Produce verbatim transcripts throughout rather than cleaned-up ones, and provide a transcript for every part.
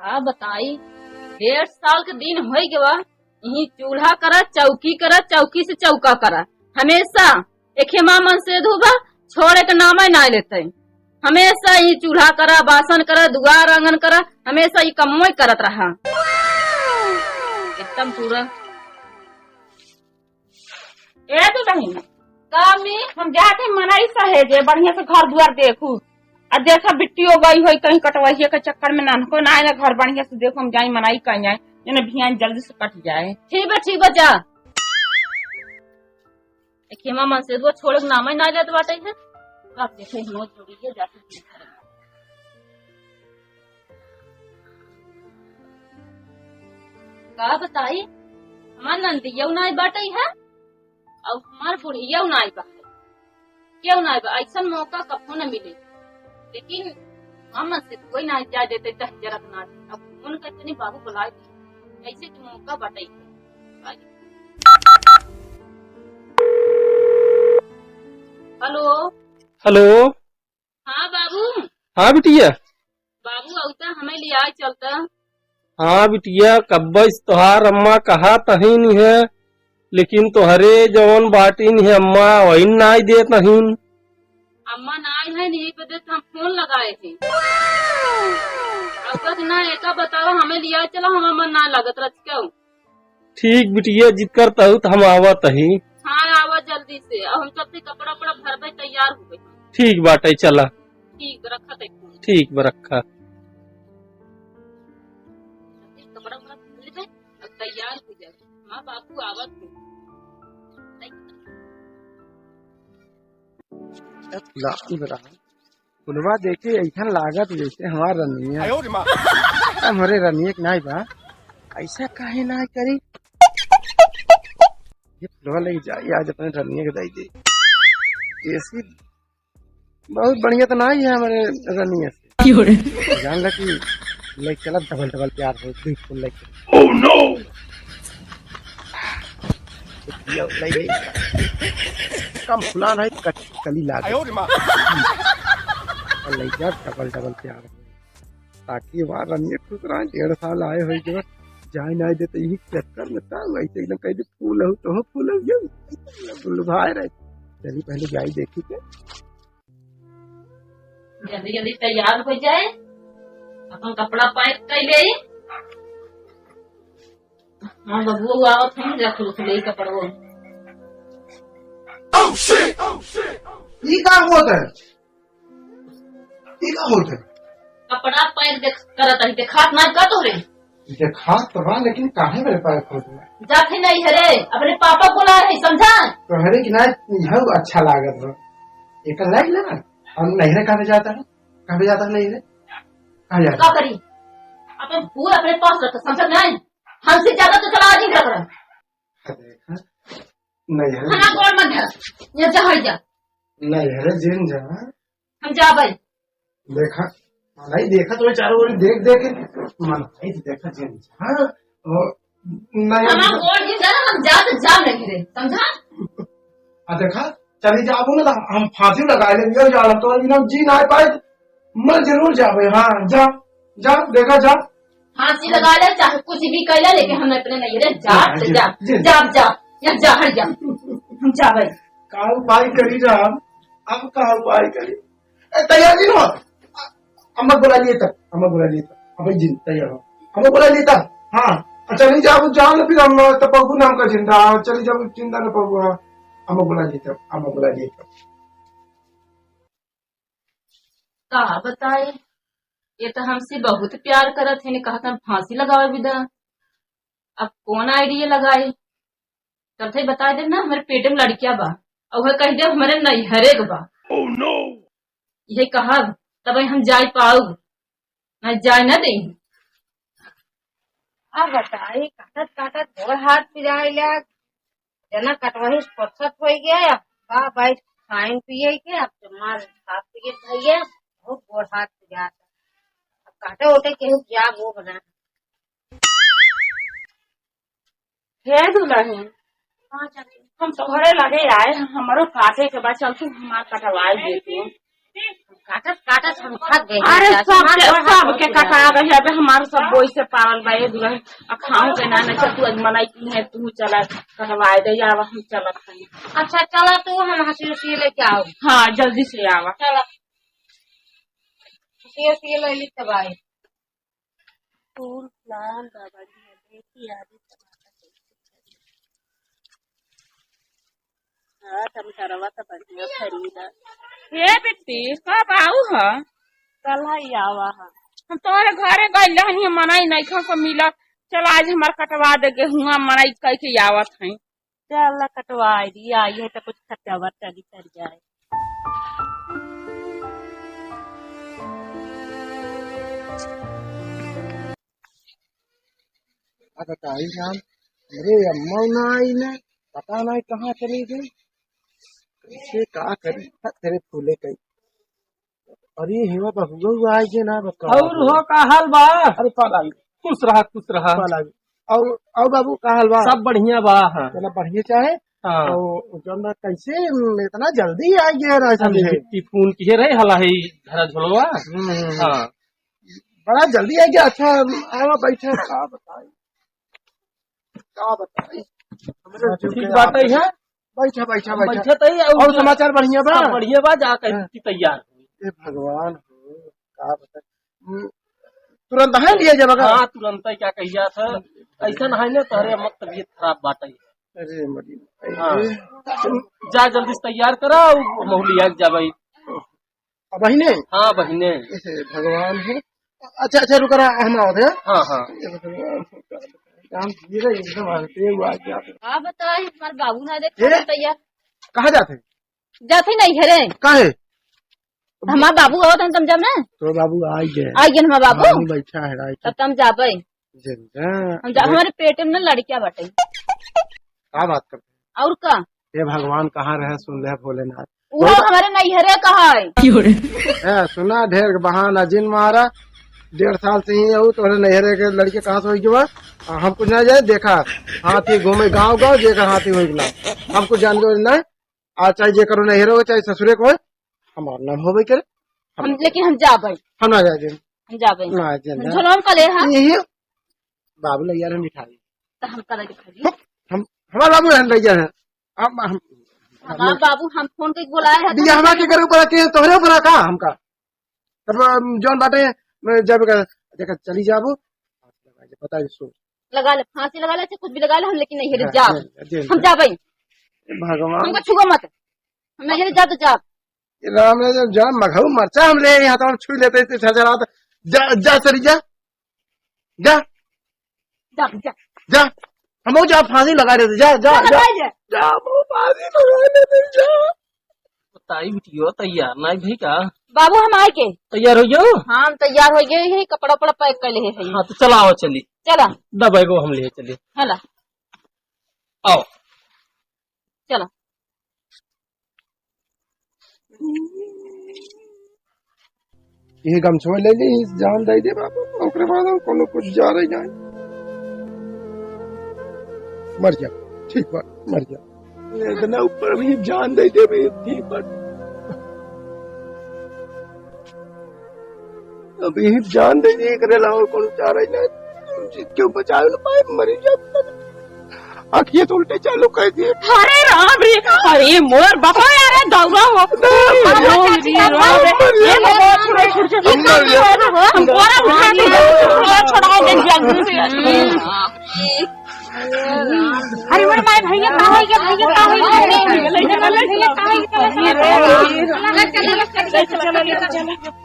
का बताई, डेढ़ साल के दिन होइ गवा, यही चूल्हा करा, चौकी करा, चौकी से चौका करा। हमेशा एक हेमा मन से धोबा, छोड़े के नामे ना लेते। हमेशा यही चूल्हा करा, बासन करा, दुआर आंगन करा, हमेशा ये कमवे करत रहा। एकदम पूरा। ए दुलहिन, का अम्मी? हम जाते मनई सहेजे, बढ़िया से घर दुआर देखू। आ देखा बिट्टियो गई होई कहीं कटवहिए के चक्कर में, नानको ना आए ना घर बढ़िया से देखू, हम जाई मनई कहीं आए, जने भियान जल्दी से कट जाए। ठीक बा, ठीक बा, जा। एक हेमा मन से वो छोड़े के नामे ना लेत बाटे है। अब देखे हम जोड़िए जाते हैं। का बताई, हमार नंदियो नाई बाटे है और हमार बुढ़ियो नाई बा। क्यों नाई बा? ऐसन मौका कभो न मिले। लेकिन हम से कोई ना जाए देते, चाहे जरा ना। अब फोन करते नहीं, बाबू बुलाए दे। ऐसे तो मौका बाटे है। हेलो। हेलो। हाँ बाबू। हाँ बिटिया। बाबू, अउता हमें लियाए चलता। हाँ बिटिया, कब्बे से तोहार अम्मा कहा तहीन है, लेकिन तोहरे जवन बाटिन है अम्मा, वही नाई देत हईन। अम्मा नाई है, नहीं पे देत हम फोन लगाए थे। अब बस ना एका बतावा, हमें लियाए चला, हम अम्मा ना लागत रच क्यों। ठीक बिटिया, जितकर तहु त हम आवत ही। हाँ, आवा जल्दी से। अब हम सबसे कपड़ा उपड़ा भरबे, तैयार हो गए। ठीक बाटे, चला। ठीक बा, रखा तै फोन। ठीक बा, रखा। कपड़ा उपड़ा भर लेबे, अब तैयार हो जाए। माँ बाबू आवत हो। लाल बा। फुलवा देखे ऐसन लागत जैसे हमार रनिया। आयो रे माँ। हमरे रनिया के नाई बा, ऐसा काहे नाई करी? ये फुलवा लेके जाई, आज अपने रनिया के दई दे। जैसी बहुत बढ़िया तो नाई है हमरे रनिया से। क्यों रे? जान ला कि लेके चला, डबल डबल प्यार हो, बिल्कुल लेके। Oh no! ये ले, ले। कम फुलान है, कट-, कली लाग। आयो रे माँ। और ले जा, डबल डबल प्यार हो। ताकि हमार रनिया खुश रहे, डेढ़ साल आए होई के बाद जाए ना देते, यही चक्कर में था, वैसे एकदम कह दे, "फूल हो तो हो, फूल हो, ये फूल भाई रहे।" चली पहले जाई देखी के। जल्दी जल्दी तैयार हो जाए, अपन कपड़ा पैक कर ले। हाँ बबुआ, आवत हम, जा खुल खुले कपड़वा। ई का होत है? ई का होत है? कपड़ा पैक देख, करत है, देखात ना का तोहरे? देखात तो बा, लेकिन काहे मेरे पैक होत है? जात ही नहीं है रे, अपने पापा को ना है, समझा? तोहरे की ना, यह अच्छा लागत बा। एक लाइक लेना, हम नहीं रे, कहाँ जाता है? कहाँ जाता है नहीं रे? कहाँ जाता का है? करी? अपन फूल अपने पास रख, समझा नहीं? हमसे ज्यादा तो चला नहीं रख रहा। देखा, नहीं है। खाना कौन मत है? ये जा, हट जा। नहीं है रे, जिन जा। हम जा भाई। देखा, नहीं देखा तो चारों ओर देख देख के मन भाई तो देखा जिन जा। हाँ, और नहीं हमारा गोड़ नहीं जा रहा, हम जा तो जा नहीं रे, समझा? आ देखा, चली जाबो ना तो हम फांसी लगा लेंगे, और जाना तो बिना जी ना पाए, मैं जरूर जाबे। हाँ, जा, जा, देखा जा। फांसी लगा ले, चाहे कुछ भी कर ले, लेकिन हम अपने नहीं रे, जा, नहीं, जा, जी, जी। जा, जा, या जा, हट जा, हम जा भाई। का उपाय करी जा, अब का उपाय करी? ए, तैयार नहीं हो? अम्मा बुला लिए तब, अम्मा बुला लिए तब। अबे जिन, तैयार हो। अम्मा बुला लिए तब। हाँ, अच्छा, नहीं जाओ, जाओ ना फिर अम्मा, तब पप्पू नाम का जिंदा, चली जाओ, जिंदा ना पप्पू, हाँ। अम्मा बुला लिए तब, अम्मा बुला लिए तब। का बताए, ये तो हमसे बहुत प्यार करत है, ने कहा था फांसी लगावे विदा। अब कौन आइडिया लगाए? तब से बता दे ना, हमारे पेट में लड़किया बा, और वह कह दे हमारे नैहरे के बा। Oh no! ये कहब, तब हम जाए पाऊ, ना जाए ना दे। अब बताई, काटत काटत गोड़ हाथ पिराए लाग, जना कटवही फुर्सत हो गया, अब बा बैठ खाइन पिए के, अब तो मार खा पिए भैया, बहुत गोड़ हाथ पिरात। अब काटे उठे केहू जाब वो बना। हे दुलहिन, हाँ चाची। हम तोहरे लगे आए, हमरो काटे के बा, चल तू हमार कटवाई दे तू। काटत काटत हम थक गए। अरे, सबके, सबके कटा गई। अबे हमार सब बोई से पावल बा, ए दुल्हन, आ खाऊं के ना, ना, चल तू आज मनाई की है, तू चला कटवाए दे, आवा हम चलत हई। अच्छा, चला तू, हम हंसी उसी लेके आओ। हाँ, जल्दी से आवा। चला। हंसी उसी ले ली तब आई। फूल फलान बा बढ़िया, देखी आदि टमाटर कैसे फरी। हाँ, टमाटरवा तो बढ़िया फरी बा। हे बिट्टी, कब आऊ ह? कल ही आवा ह। हम तोहरे घरे गइल रहनी, मनई नइखा को मिलत। चल, आज हमार कटवा दे गेहुआ, मनई कह के आवत हई। चल, कटवाई दी, आई है तो कुछ खर्चा वर्चा भी कर जाए। आ बताई राम, अरे अम्मा ना आई ना, पता नहीं कहाँ चली गई, कैसे का करी, तेरे फूले कई। अरे हेवा बबुआ हुआ आई जे ना बता। और हो का हाल बा? अरे पाला भी। खुश रहा, खुश रहा। पाला भी। और, और बाबू का हाल बा? सब बढ़िया बा। हाँ। चला बढ़िया चाहे। हाँ। और जौन बा कैसे इतना जल्दी आ गया रहा अरे समझे। बिट्टी फोन किए रहे हला है धरा झोलवा। हम्म। हाँ। बड़ा जल्दी आ गया। अच्छा आवा बैठा का बताई। का बताई? हमरे हाँ, जीव ठीक के बात हाल है। बैठा, बैठा, हम बैठा। बैठे तो ही, और और समाचार बढ़िया बा? सब बढ़िया बा, जा कहीं हाँ। की तैयार हो। ए भगवान हो, का बताई? हम्म, तुरंत है लिए जब अगर? हाँ, तुरंत ही क्या कहिया था? ऐसा ना है ना, तोहरे मत तबीयत खराब बाटे। अरे मरी। हाँ। जा जल्दी से तैयार करा, और महुलिया के जाबे। अब बहिने? हाँ, बहिने। ए, भगवान है। अच्छा, अच्छा, रुक रहा, हम आवत है। हाँ, हाँ। ए, भगवान, काम धीरे एकदम हंसते हुआ क्या? का बताई, हमार बाबू ना देख ए? तैयार। कहाँ जाते? जाते नहीं है रे। काहे? हमार बाबू आवत हैं, तुम जब ना। तो बाबू आ गए। आ गए हमार बाबू? हाँ, बैठा है, आ गए। तब तुम जाबे। जल्दी, हाँ। हम जा, हमारे पेट में ना लड़कियां बाटे। का बात करते? और का? हे भगवान, कहाँ रहे सुन ले भोलेनाथ। वो बहुत हमारे नैहरे का है। ए, सुना, ढेर बहाना जिन मारा। डेढ़ साल से ही हूँ, तोहरे नैहरे के लड़के कहाँ से होई गवा? आ, हम कुछ ना जाए, देखा हाथी घूमे गाँव गाँव, जेकर हाथी होई ना। हम कुछ जान दो ना। आ चाहे जेकर नैहरे हो, चाहे ससुरे को हो, हमार नाम होबे करे। हम, हम लेकिन हम जाबे। हम ना जाए। हम जाबे। ना जाए। झोलवा में का ले, हाँ? यही बाबू ले यार हम मिठाई। तो हम का लगे खाई? हम, हमार बाबू रहन भैया है। हम, हम, हमार बाबू हम फोन के बोलाए हैं, बियाहवा के करे ऊपर के तोहरे ऊपर का हमका? तब, अम, जौन बाटे, मैं जब का, देखा, चली जाबो, पता है, सो। लगा ले, फांसी लगा ले, चाहे कुछ भी लगा ले, हम लेकिन नहीं है, हाँ, जा। हाँ, जी, हम जी। जाबे। भगवान। हमको छुआ मत। हम नहीं है, जा तो जा। राम ने जब जान मघऊ मरचा हम ले यहाँ तो हम छुई लेते थे, झरझरात। जा, जा, चली जा। जा। जा, जा। जा। हमहू जा फांसी लगा देते। जा, जा, जा, जा। लगा दे। जा, हमहू फांसी लगा देते, जा। ताई बिटियो तैयार नाई भई का? बाबू हम आए के। तैयार हो गयो? हाँ, हम तैयार हो गए हैं, कपड़ा उपड़ा पैक कर ले हैं। हाँ, तो चला आओ चली। चला। दबाई वो हम ले चली। हला। आओ। चला। ये गमछवा ले ली, जान दे दे बाबू, ओकरे बाद हम कोनो कुछ जा रही जाए। मर जा, ठीक बा, मर जा। इतना ऊपर भी जान दे दे भी, ठीक बा। अभी जान दे दे, एकरे अलावा कोनो चारा ही ना। क्यों बचावे ना पाए, मरी जा। आँखिए तो उल्टे चालू कर दिए। अरे राम रे, अरे मोर बापा, अरे दौड़ा हो। अरे राम रे, राम रे। ये बाबा, छोड़ो, छोड़ो, छोड़ो। हम मर गए। हम तोरा उठा के छोड़ा दे जल्दी से। अरे मोर माय भैया, का होई गया भैया, का होई गया? भैया, का होई गया? चला, चला,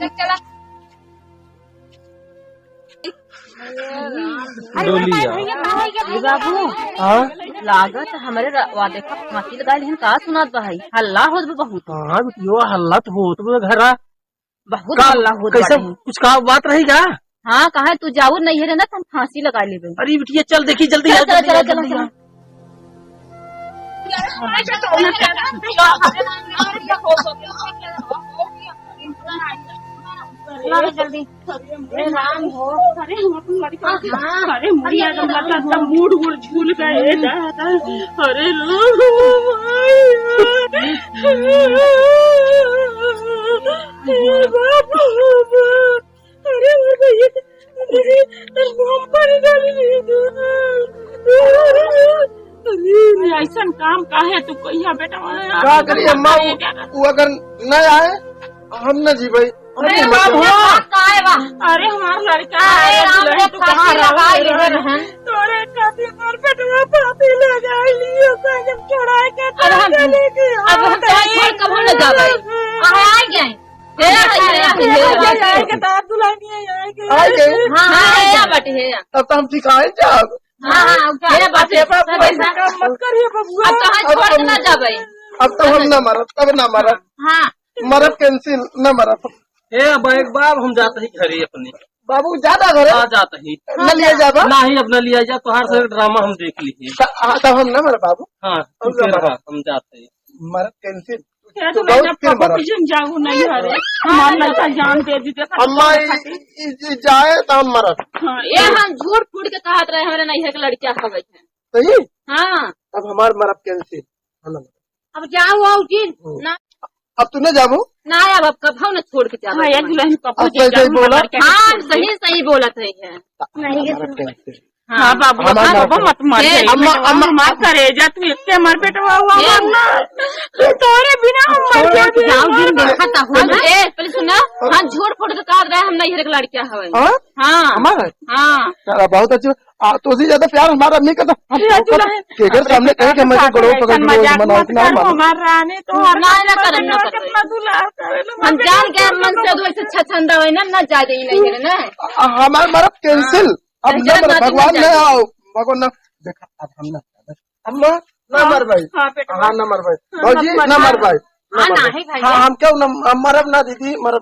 चला। अरे, डोलिया। भैया, का होई गया? बाबू। हाँ? लागत हमरे र-, वा देखा, फांसी लगा लिहन, का सुनात बा है? हल्ला होत बा बहुत। हाँ, बिटियो, हल्ला तो होत बा घरा। बहुत का, हल्ला होत कैसे, बाटे। कुछ का बात रही का? हाँ, कहा तू जाऊ नहीं है ना, तो हम फांसी लगा लेबे। अरे बिटिया, चल देखी, जल्दी चल, आ, चल, जल्दी चल, आ, चल, जल्दी चल। आ। चला रे जल्दी। ए राम हो। अरे हम अपन लड़का, हाँ। अरे मुड़िया एकदम लड़का एकदम मूड़ वूड़ झूल गए, ए दादा। अरे लो। अरे बाप, अरे मोर भैया, अरे, अरे, हम पानी डाल रही है। अरे, ऐसन काम काहे तू कहिया बेटा? का करी अम्मा, वो, वो अगर न आए, हम न जीबै। अरे बाप हो। अरे हमार लड़का अरे आया, राम दुल्हन रे, तू कहाँ फांसी लगा रहे लिए हो? रहन। तोरे खातिर हमार बेटवा फांसी लगा लिए, संग छोड़ा के अब हम, चले गए। अब हम तोरा छोड़ कबो न जाबै। कहाँ आ गए? हे, हे, हे, हे, हे, हे, हे। आए के तार दुल्हनिया आए के। आए के? हाँ, हाँ, हाँ, हे, हे। बाटे, हे। तब तो हम सिखाए जाब। हाँ, हाँ, उठा। हे, बाटे, हे, बाबू, सब ऐसा काम मत करिए बबुआ। अब तो हम अब छोड़ के हम, ना जाबै। अब तो हम ना मरब, तब ना मरब। हाँ। मरब cancel, ना मरब। हे, अब एक बार हम जात ही घरे अपने। बाबू, ज्यादा घरे? हाँ, जात ही। न लिए जाबा? नहीं, अब न लिया जा, तोहार सारा ड्रामा हम देख लिए। त-, हाँ, तब हम ना मरब बाबू। हाँ, तू हम ना फिर मरब। हाँ, हम जात ही। मरब cancel। क्या तू तो बहुत मैंने फिर पापा मरब। पीछे में जाऊँ नहीं हरे। हमार लड़का जान दे दी, देखा अम्मा, तो ई, खातिर। ई, ई जाए तो हम मरब। हाँ, ये ये हम झूठ फूट के कहत रहे, हमारे नैहर के लड़कियाँ हवे हैं। सही? हाँ। अब हमार मरब cancel। है ना? अब जाओ, आओ जी। हम्म। ना। अब तू ना जाबू? ना, अब, अब कभो न छोड़ के जाबे हाँ, ये तुम्हें। दुल्हन कभो अब सही, सही बोला। हाँ, सही, सही बोलत है, है। हमार cancel। हाँ, बाबू, हमार अब मरब। मत मर ए, जाए। अम्मा, अम्मा, हमार करेजा, तू एक के हमार बेटवा हुआ, ए, मरना। तोरे बिना हम मर जाए। जाओ, दिन देखा था, हो ना? ए, पहले सुना, हम झूठ फूट के कह रहे, हम नैहर के लड़कियाँ हवे। हाँ? हाँ। हमार है? हाँ। चला, बहुत अच्छी बात। आ, तो उसी ज्यादा प्यार हमारा आदमी का तो हम ए, तो अतुल है। केकर सामने कहे कि हमारे गोड़ों पकड़ के रोज मनाओ, मत इतना करो, मत। हमार रानी तो हर ना, ना करम, ना करम। कितना दुलार करे लो, हम जान के मन से तो ऐसे छछंदा होई ना, ना जा दे नहीं है ना। आ, हमार मरब cancel। हाँ। अब ना मरब, भगवान ना आओ, भगवान ना। देखा, अब हम ना, अम्मा, ना मर भाई। हाँ, बेटा। हाँ, ना मर भाई। हाँ, भौजी, ना मर भाई। ना मर भाई। हाँ, हम क्यों ना, हम मरब ना दीदी, मरब